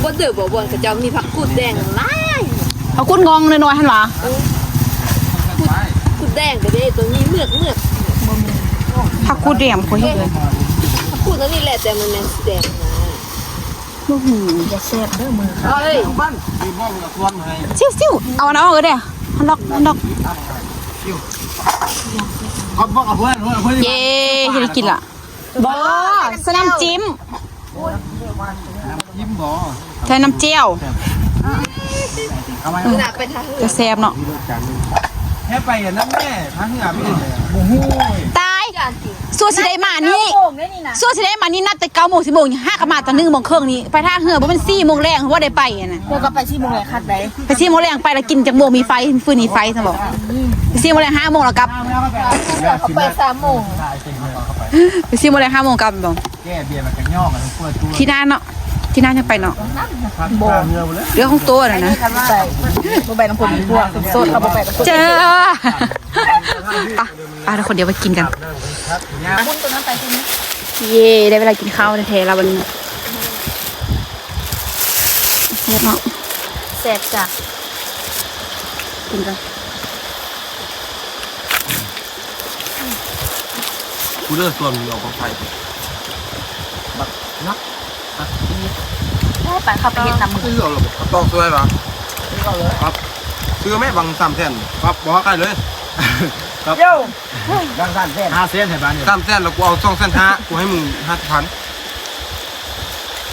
ບໍ່ເດີ ບໍ່ບ່ອນເຂົາເຈົ້າມີຜັກກູດແດງຫຼາຍ ຜັກກູດງອງນ້ອຍໆຫັ້ນຫວາ ເອີ ກູດ ກູດແດງກໍເດ້ ຕົວນີ້ເມືອກ ເມືອກ ຜັກກູດແດງບໍ່ເຫັນເລີຍ ຜັກກູດຕົວນີ້ແຫຼະ ແຕ່ມັນແມ່ນສີແດງນະ ບໍ່ຮູ້ ຢ່າແຊບເດີມື ເອີຍ ຊິວໆ ເອົາອັນນັ້ນອອກເດີ ຫັ້ນດອກ ຫັ້ນດອກ ເຢ້ ຊິໄດ້ກິນລະ ບໍ່ ໃສ່ນ້ຳຈິ້ມ ນ້ຳຈິ້ມບໍ່ ໃສ່ນ້ຳແຈ່ວ ເອົາໄວ້ ຈະແຊບເນາະ ແຄ່ໄປອັນນັ້ນແມ່ ທາງເຮືອໄປເລີຍ ໂອ້ໂຫ ຕາຍ ຊົ່ວຊິໄດ້ມານີ້ ຊົ່ວຊິໄດ້ມານີ້ ນັດແຕ່ເກົ້າໂມງ ສິບໂມງ ຫາກະມາຕອນໜຶ່ງໂມງເຄິ່ງນີ້ ໄປທ່າເຮືອບໍ່ແມ່ນສີ່ໂມງແລງ ບໍ່ໄດ້ໄປຫັ້ນນະ ພວກກໍໄປສີ່ໂມງແລງຄັກໃດ ໄປສີ່ໂມງແລງໄປແລ້ວກິນຈັກໂມງ ມີໄຟ ຟືນມີໄຟຊັ້ນບໍ ໄປສີ່ໂມງແລງ ຫ້າໂມງແລ້ວກັບ ເຂົາໄປສາມໂມງ ໄປສີ່ໂມງແລງ ຫ້າໂມງກັບບໍ ແກ້ເບຍມັນກະຍອກກັນເປີດຕູ້ ທີ່ໜ້າເນາະ ທີ່ໜ້າຍັງໄປເນາະ ບໍ່ ເລື່ອງຂອງໂຕນັ້ນນະ ບໍ່ໄປນຳຄົນມີຜົວ ໂສດເຂົາບໍ່ໄປນຳຄົນ ເຈົ້າ ໄປ ໄປທຸກຄົນ ດຽວໄປກິນກັນ ເຢ້ ໄດ້ເວລາກິນເຂົ້າແທ້ໆແລ້ວບັດນີ້ ແຊບເນາະ ແຊບຈ້ະ ກິນກັນ ກູເລີຍ ສ່ວນມີອອກຂອງໄທ ບັກນັກ ໄປ ເຂົ້າໄປເຮັດນຳ ຊື້ເອົາລະບໍ່ ຕອກຊ່ວຍຫວາ ຊື້ເອົາເລີຍ ຄັບ ຊື້ແມ່ ບັງສາມແສນ ຄັບ ບໍ່ໃຫ້ເລີຍ ຄັບ ໂຢ ບັງສາມແສນ ຫ້າແສນໃຫ້ບາດນີ້ ສາມແສນ ແລ້ວກູເອົາສອງແສນຫ້າ ກູໃຫ້ມຶງຫ້າສິບພັນ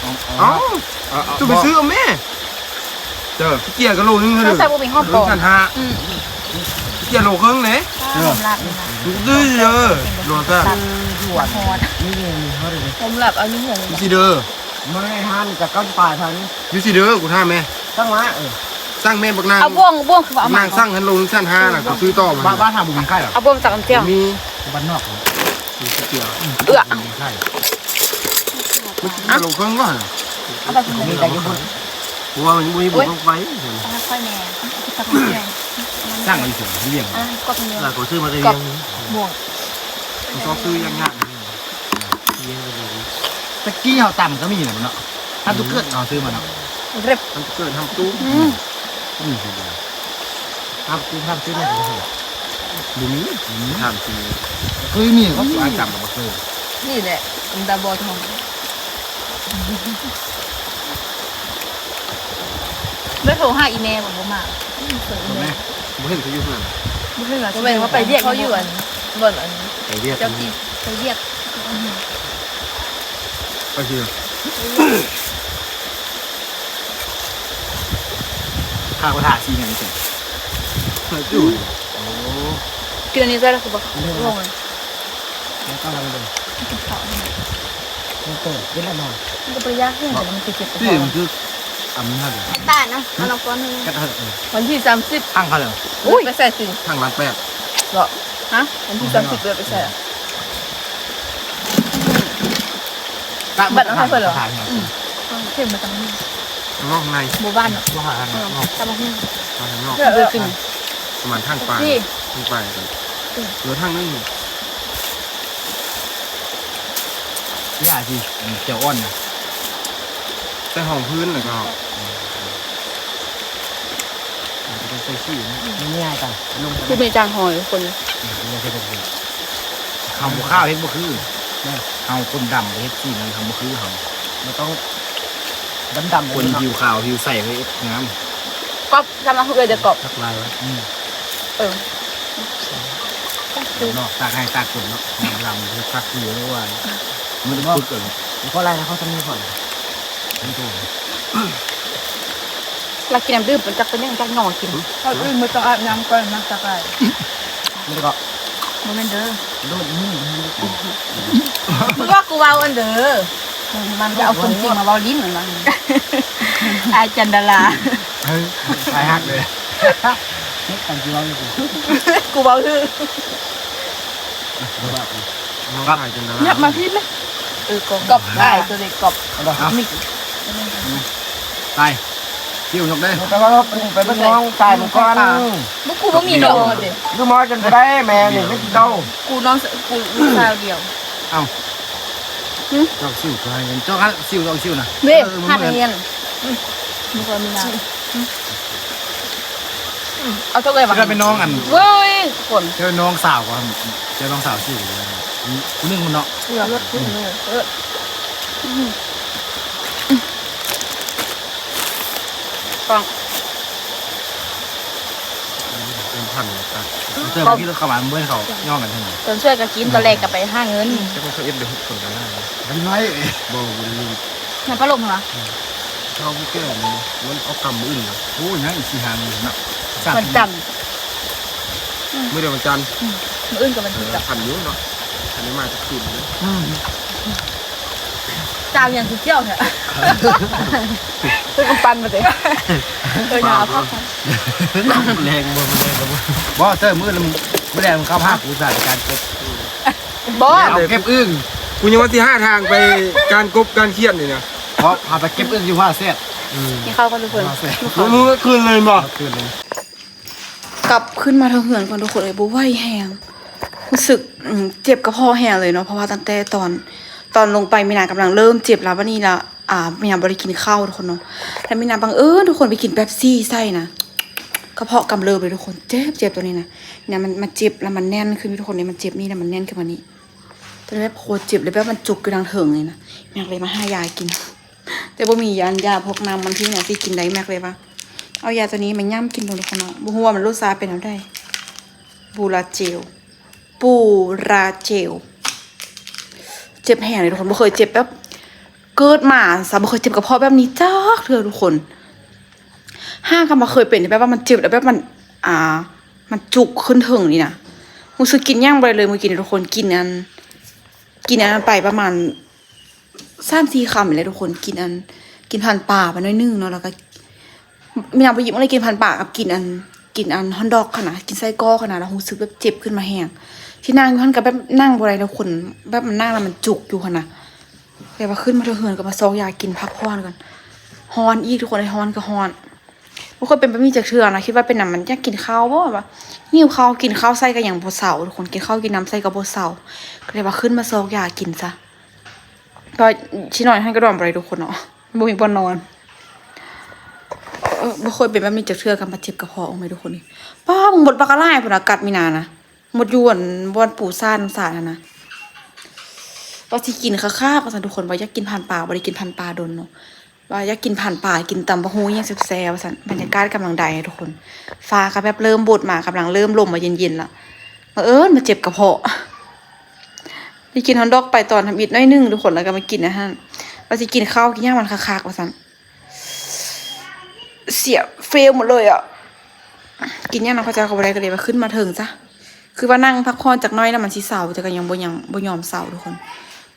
ເອົາ ເອົາ ເອົາ ເອົາ ເຈົ້າໄປຊື້ເອົາແມ່ ເຈົ້າ ເກຍກະໂລໜຶ່ງເດີ ໃສ່ບໍ່ມີຫອມປອມ ສອງແສນຫ້າ ອືມ ເກຍໂລເຄິ່ງເດ້ ເອີ ຫອມລາບນີ້ນະ ຊື້ເດີ ໂລແຊບ ຫອມລາບເອົາຢູ່ເຮືອນ ຢູ່ຊິເດີ ມາໃນຮ້ານກະເກົ້າສິບປາຍພັນ ຢູ່ຊິເດີ ກູຖາມແມ່ ສັ່ງມາ ເອີ ສັ່ງແມ່ບັກນາງ ເອົາບ່ວງ ບ່ວງຄືວ່າເອົາມາ ນາງສັ່ງຫັ້ນໂລໜຶ່ງແສນຫ້ານະ ກູຊື້ຕໍ່ມາ ບ້ານ ບ້ານເຮົາບໍ່ມີຂາຍຫວາ ເອົາບ່ວງຈາກອັນເຈົ້າ ມີ ບ້ານນອກ ເອື້ອ ມັນກິນໂລເຄິ່ງກໍ ເອົາໄປພຸ້ນ ເພາະວ່າມັນບໍ່ມີບຸນລົງໄປ ເອົາໃຫ້ຂ້ອຍແດ່ ສ້າງມາຢູ່ເທິງຢູ່ວຽງ ອັນນັ້ນກອບເງິນ ແລ້ວກໍຊື້ມາແຕ່ວຽງ ບໍ່ ມັນຊອບຊື້ຍາກໆ ຕະກີ້ເຮົາຕຳກໍມີແລ້ວເນາະ ທາງຕຸກເກີດເຮົາຊື້ມາເນາະ ເລັບ ທາງຕຸກເກີດ ທາງຕູ້ ອືມ ທາງຕູ້ ທາງຕູ້ ບໍ່ມີ ບໍ່ມີ ທາງຕູ້ ເຄີຍມີກໍວ່າຈຳກໍບໍ່ເຄີຍ ນີ້ແຫຼະ ອັນດາບໍ່ທອງ ແລ້ວໂທຫາອີ່ແມ່ບໍ່ ບໍ່ມາ ໂທແມ່ ບໍ່ເຫັນເຂົາຢູ່ເຮືອນ ບໍ່ເຫັນວ່າ ບໍ່ແມ່ນວ່າໄປວຽກ ເຂົາຢູ່ອັນ ບ່ອນອັນ ໄປວຽກ ເຈົ້າກີ ໄປວຽກ ໄປຄື ພາໄປຫາຊີຫຍັງນີ້ ເອີ ຈູ້ ໂອ້ ກິນອັນນີ້ໃສ່ແລ້ວຄືບໍ່ ເອີ ງງ ແລ້ວກໍລອງເບິ່ງ ກິນເຂົ້າ ມັນເປີດເປັນລະນອນ ມັນກໍບໍ່ໄດ້ຍາກຫຍັງ ແຕ່ວ່າມັນຄືເຈັບກະເພາະ ມັນຄືອຳນາດ ຕາຍນະ ເອົາລອງກ່ອນເນາະ ກັດເອີ ວັນທີສາມສິບ ທາງເຂົາເລີຍ ອຸ້ຍ ໄປໃສ່ຕິ ທາງລ້ານແປດ ເນາະ ຮະ ວັນທີສາມສິບເລີຍໄປໃສ່ ບັດເອົາໃຫ້ເພິ່ນເລີຍ ອືມ ເຄັມມາຈັ່ງນີ້ ນອກໃນ ບໍ່ຫວານ ບໍ່ຫວານ ເອີ ນອກ ຕຳບັກຫຸ່ງ ມາທາງນອກ ເອີ ເອີ ປະມານທາງປາຍ ນີ້ ທາງປາຍ ເອີ ເຫຼືອທາງໜຶ່ງ ຢ່າຊິ ອັນແຈ່ວອ່ອນນະ ໃສ່ຮອງພື້ນ ແລ້ວກໍ ອືມ ອາດຈະຕ້ອງໃສ່ສີນະ ມັນງ່າຍໄປ ລົງໄປ ຄືແມ່ຈ້າງຮອຍຄົນ ອືມ ເຮົາບໍ່ຂາວເຮັດບໍ່ຄື ແມ່ນ ເຮົາຄົນດຳໄປເຮັດສີນັ້ນ ເຮົາບໍ່ຄືເຮົາ ມັນຕ້ອງດຳໆ ຄົນຜິວຂາວຜິວໃສໄປເຮັດງາມ ກອບ ສຳລັບເອື້ອຍເດີກອບ ທັກລາຍວ່າ ອືມ ເອີ ນອກຕາກໄຮ່ຕາກຄົນເນາະ ລຳເຮັດຕາກຄືວ່າ ມັນຈະຝຶກເອີງ ບໍ່ພໍລາຍນະ ເຂົາຈະມີພໍລາຍ ລາວກິນນ້ຳດື່ມ ມັນຈັກເປັນຫຍັງຈັກຫຍໍ້ກິນ ກ່ອນອື່ນບໍ່ຕ້ອງອາບນ້ຳກ່ອນນະ ຕາກໄຮ່ ແລ້ວກໍ ບໍ່ແມ່ນເດີ ໂດດນີ້ ມຶງວ່າກູເວົ້າອັນເດີ ມັນຈະເອົາຄວາມຈິງມາເວົ້າຫຼິ້ນ ມັນວ່າ ອ້າຍຈັນດາລາ ເອີ ອ້າຍຮັກເລີຍ ເຮັດກັນຊິເວົ້າຢູ່ ກູເວົ້າຄື ນ້ອງຊາຍຈັນດາລາ ຫຍັບມາພີ້ແມະ ເອີ ກອບ ກອບໄດ້ ໂຕເລັກກອບ ເອົາບໍ່ ນີ້ ໄປ ຊິວຍົກເດີ ໄປເບິ່ງ ໄປເບິ່ງນ້ອງຊາຍມັນກ່ອນ ບໍ່ ກູບໍ່ມີນ້ອງເດ ຄືມອດກັນບໍ່ໄດ້ແມ່ນີ້ ເດີ ມີແຕ່ເຈົ້າ ກູນ້ອງ ກູລູກສາວດຽວ ເອົ້າ ຫຶ ເຈົ້າຊິວກໍໃຫ້ເງິນ ເຈົ້າ ຊິວ ເຈົ້າຊິວນະ ເດ້ ເອີ ມັນ ຫາກໃຫ້ເງິນ ອືມ ບໍ່ຄ່ອຍມີງານ ອືມ ອືມ ເອົາເທົ່າໃດວະ ຈະໄດ້ເປັນນ້ອງອັນ ເວີຍ ຄົນ ຈະເປັນນ້ອງສາວກໍ ຈະນ້ອງສາວຊິວ ຜູ້ໜຶ່ງພຸ້ນເນາະ ເອີ ເອີ ອືມ ອືມ ກອງ ເປັນພັນເລີຍ ເຈົ້າບໍ່ຄິດເຂົ້າມາເບິ່ງເຂົາຍ້ອງກັນເທື່ອໜຶ່ງ ຕອນຊ່ວຍກໍກິນ ຕອນແລກກໍໄປຫາເງິນ ແຕ່ເຂົາເຮັດໄດ້ຫົກຄົນກໍໄດ້ ບໍ່ໄດ້ ບໍ່ ບໍ່ໄດ້ ນ້ຳປາລົມຫວາ ເຂົາຜູ້ແກ່ນີ້ ມັນເອົາກຳມື້ອື່ນນະ ໂອ້ ຍັງອີກສີ່ຫ້າມື້ເນາະ ວັນຈັນ ມື້ໃດວັນຈັນ ອືມ ມື້ອື່ນກໍວັນທິດ ເອີ ແລ້ວ ຄັນຢູ່ເນາະ ຄັນໄດ້ມາຈະຄືນເດີ ອືມ ຈາວຫຍັງຄືຂຽວແທ້ ເປັນກຳປັ່ນມາເດ້ ເອີ ຢ່າເອົາພັກ ແລງບໍ່ ແລງບໍ່ ບໍ່ ເຕີ ມື້ລະ ມື້ແລງເຂົ້າພາກອຸດສາຫະການກົບ ບໍ່ ເອົາເກັບອຶ່ງ ກູຍັງວ່າຊິຫາທາງໄປການກົບການຂຽນນີ້ນະ ເພາະພາໄປເກັບອຶ່ງຢູ່ພາແຊດ ອືມ ກິນເຂົ້າກ່ອນທຸກຄົນ ພາແຊດ ມື້ຄືນເລີຍບໍ່ ຄືນເລີຍ ກັບຂຶ້ນມາທາງເຮືອນກ່ອນທຸກຄົນເອີຍ ບໍ່ໄຫວແຮງ ຮູ້ສຶກ ອືມ ເຈັບກະເພາະແຮງເລີຍເນາະ ເພາະວ່າຕັ້ງແຕ່ຕອນ ຕອນລົງໄປມີນາກຳລັງເລີ່ມເຈັບແລ້ວ ບາດນີ້ລະ ອາ ມີນາບໍ່ໄດ້ກິນເຂົ້າທຸກຄົນເນາະ ແລ້ວມີນາບັງເອີນທຸກຄົນໄປກິນເປັບຊີໃສ່ນະ ກະເພາະກຳເລີບເລີຍທຸກຄົນ ເຈັບ ເຈັບໂຕນີ້ນະ ນີ້ນະ ມັນ ມັນເຈັບແລ້ວມັນແໜ້ນຂຶ້ນທຸກຄົນ ນີ້ມັນເຈັບນີ້ແລ້ວມັນແໜ້ນຂຶ້ນມານີ້ ໂຕນີ້ແບບໂຄດເຈັບເລີຍ ແບບມັນຈຸກຢູ່ທາງເທິງນີ້ນະ ແມັກເລີຍມາຫາຢາກິນ ແຕ່ບໍ່ມີອັນຢາພວກນ້ຳມັນທີ່ແມ່ຊິກິນໄດ້ ແມັກເລີຍວ່າ ເອົາຢາໂຕນີ້ມາຫຍ້ຳກິນເບິ່ງທຸກຄົນເນາະ ບໍ່ຮູ້ວ່າມັນລົດຊາດເປັນແນວໃດ ບູລາເຈວ ປູລາເຈວ ເຈັບແຮງເລີຍທຸກຄົນ ບໍ່ເຄີຍເຈັບແບບ ເກີດມາຊະ ບໍ່ເຄີຍເຈັບກະເພາະແບບນີ້ຈັກເທື່ອທຸກຄົນ ຫາກຳວ່າເຄີຍເປັນ ແບບວ່າມັນເຈັບແລ້ວແບບມັນ ອ່າ ມັນຈຸກຂຶ້ນເທິງນີ້ນະ ຮູ້ສຶກກິນຫຍັງບໍ່ໄດ້ເລີຍມື້ກີ້ນີ້ທຸກຄົນ ກິນອັນ ກິນອັນນັ້ນໄປປະມານ ສາມສີ່ຄຳນີ້ແຫຼະທຸກຄົນ ກິນອັນ ກິນພັນປາໄປໜ້ອຍໜຶ່ງເນາະ ແລ້ວກໍ ມີນາງໄປຍິບມາເລີຍ ກິນພັນປາກັບກິນອັນ ກິນອັນຮອດດອກຫັ້ນນະ ກິນໄສ້ກອກຫັ້ນນະ ແລ້ວຮູ້ສຶກແບບເຈັບຂຶ້ນມາແຮງ ທີ່ນັ່ງຢູ່ຫັ້ນກໍແບບນັ່ງບໍ່ໄດ້ທຸກຄົນ ແບບມັນນັ່ງແລ້ວມັນຈຸກຢູ່ຫັ້ນນະ ແຕ່ວ່າຂຶ້ນມາເທິງເຮືອນກໍມາຊອກຢາກິນພັກຜ່ອນກ່ອນ ຮ້ອນອີກທຸກຄົນເອີຍ ຮ້ອນກໍຮ້ອນ ບໍ່ເຄີຍເປັນແບບນີ້ຈັກເທື່ອນະ ຄິດວ່າເປັນນຳ ມັນຢາກກິນເຂົ້າບໍ່ ວ່າຫິວເຂົ້າ ກິນເຂົ້າໃສ່ກໍຍັງບໍ່ເຊົາທຸກຄົນ ກິນເຂົ້າກິນນ້ຳໃສ່ກໍບໍ່ເຊົາ ກໍເລີຍວ່າຂຶ້ນມາຊອກຢາກິນຊະ ກໍຊິນອນຢູ່ຫັ້ນກໍນອນບໍ່ໄດ້ທຸກຄົນເນາະ ບໍ່ມີບ່ອນນອນ ເອີ ບໍ່ເຄີຍເປັນແບບນີ້ຈັກເທື່ອ ກໍມາເຈັບກະເພາະ ໂອ້ຍ ທຸກຄົນເອີຍ ປ້າ ມຶງໝົດບັກຫຼາຍພຸ້ນນະ ກັດມີນານະ ໝົດຢູ່ອັນບ່ອນປູສານສານຫັ້ນນະ ວ່າຊິກິນຄັກໆ ວ່າຊັ້ນທຸກຄົນ ວ່າຢາກກິນພັນປາ ບໍ່ໄດ້ກິນພັນປາດົນເນາະ ວ່າຢາກກິນພັນປາ ກິນຕຳບັກຫຸ່ງຫຍັງແຊບໆ ວ່າຊັ້ນ ບັນຍາກາດກຳລັງໄດ້ທຸກຄົນ ຟ້າກໍແບບເລີ່ມບົດມາ ກຳລັງເລີ່ມລົມມາເຢັນໆ ລະ ບັງເອີນມາເຈັບກະເພາະ ໄດ້ກິນຮອດດອກໄປຕອນທຳອິດໜ້ອຍໜຶ່ງທຸກຄົນ ແລ້ວກໍມາກິນອັນນັ້ນ ວ່າຊິກິນເຂົ້າກິນຫຍັງມັນຄັກໆ ວ່າຊັ້ນ ເສຍເຟວໝົດເລີຍອະ ກິນຫຍັງນຳເຂົາເຈົ້າກໍບໍ່ໄດ້ ກໍເລີຍວ່າຂຶ້ນມາເທິງຊະ ຄືວ່ານັ່ງພັກຜ່ອນຈັກໜ້ອຍແລ້ວມັນຊິເຊົາ ແຕ່ກໍຍັງບໍ່ ຍັງບໍ່ຍອມເຊົາທຸກຄົນ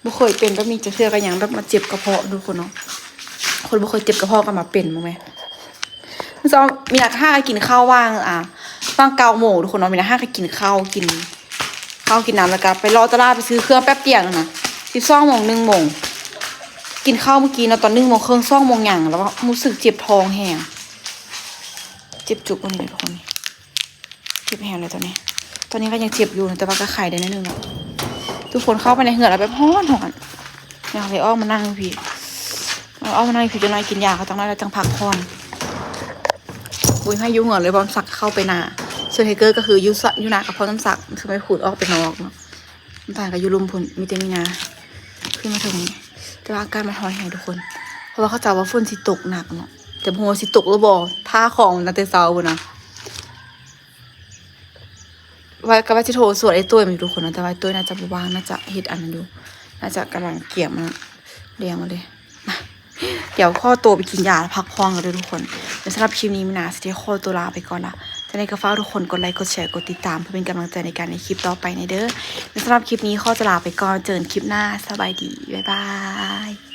ບໍ່ເຄີຍເປັນແບບນີ້ຈັກເທື່ອ ກໍຍັງແບບມາເຈັບກະເພາະທຸກຄົນເນາະ ຄົນບໍ່ເຄີຍເຈັບກະເພາະກໍມາເປັນ ບໍ່ແມ່ນ ມື້ເຊົ້າມີນາຫາກໍກິນເຂົ້າຫວ່າງ ອ່າ ຫວ່າງເກົ້າໂມງທຸກຄົນເນາະ ມີນາຫາກໍກິນເຂົ້າ ກິນເຂົ້າກິນນ້ຳ ແລ້ວກໍໄປເລາະຕະຫຼາດ ໄປຊື້ເຄື່ອງແປັບດຽວນັ້ນນະ ສິບສອງໂມງ ໜຶ່ງໂມງ ກິນເຂົ້າມື້ກີ້ເນາະ ຕອນໜຶ່ງໂມງເຄິ່ງ ສອງໂມງຫຍັງ ແລ້ວວ່າຮູ້ສຶກເຈັບທ້ອງແຮງ ເຈັບຈຸກອັນນີ້ເດ້ທຸກຄົນ ເຈັບແຮງເລີຍຕອນນີ້ ຕອນນີ້ກໍຍັງເຈັບຢູ່ ແຕ່ວ່າກໍໄຄໄດ້ໜ້ອຍໜຶ່ງແລ້ວ. ທຸກຄົນເຂົ້າໄປໃນເຮືອນແລ້ວແບບຮ້ອນໆ ຢາກເລີຍອອກມານັ່ງຢູ່ພີ້ ອອກມານັ່ງຢູ່ພີ້ຈັກໜ້ອຍ ກິນຢາກໍຈັກໜ້ອຍ ແລ້ວຈັ່ງພັກຜ່ອນ. ບໍ່ໃຫ້ຢູ່ເຮືອນເລີຍ ພ້ອມສັກເຂົ້າໄປນາ ສ່ວນໄທເກີກໍຄືຢູ່ສະ ຢູ່ນາກັບພ້ອມສັກ ຄືໄປພຸ້ນ ອອກໄປນອກເນາະ. ນ້ຳຕານກໍຢູ່ລຸ່ມພຸ້ນ ມີແຕ່ມີນາຂຶ້ນມາເທິງນີ້ ແຕ່ວ່າອາກາດມັນຮ້ອນແຮງທຸກຄົນ ເພາະວ່າເຂົາເຈົ້າວ່າຝົນຊິຕົກໜັກເນາະ ແຕ່ບໍ່ຮູ້ວ່າຊິຕົກຫຼືບໍ່ ຖ້າຂອງຕັ້ງແຕ່ເຊົ້າພຸ້ນນະ. ວ່າ ກໍວ່າຊິໂທສວນໄອ້ຕຸ້ຍຢູ່ທຸກຄົນເນາະ ແຕ່ວ່າໄອ້ຕຸ້ຍໜ້າຈະບໍ່ວ່າງ ໜ້າຈະເຮັດອັນນັ້ນຢູ່ ໜ້າຈະກຳລັງກຽມອັນນັ້ນ ລ້ຽງມາເລີຍ. ມາ ດຽວຂໍຕົວໄປກິນຢາແລ້ວພັກຜ່ອນກ່ອນເດີທຸກຄົນ. ແລ້ວສຳລັບຄລິບນີ້ມີນາຊິໄດ້ຂໍຕົວລາໄປກ່ອນລະ ຈັ່ງໃດກໍຝາກທຸກຄົນກົດໄລ ກົດແຊ ກົດຕິດຕາມ ເພື່ອເປັນກຳລັງໃຈໃນການເຮັດຄລິບຕໍ່ໄປແດ່ເດີ. ແລະ ສຳລັບຄລິບນີ້ຂໍຕົວລາໄປກ່ອນ ເຈີກັນຄລິບໜ້າ ສະບາຍດີ ບາຍບາຍ.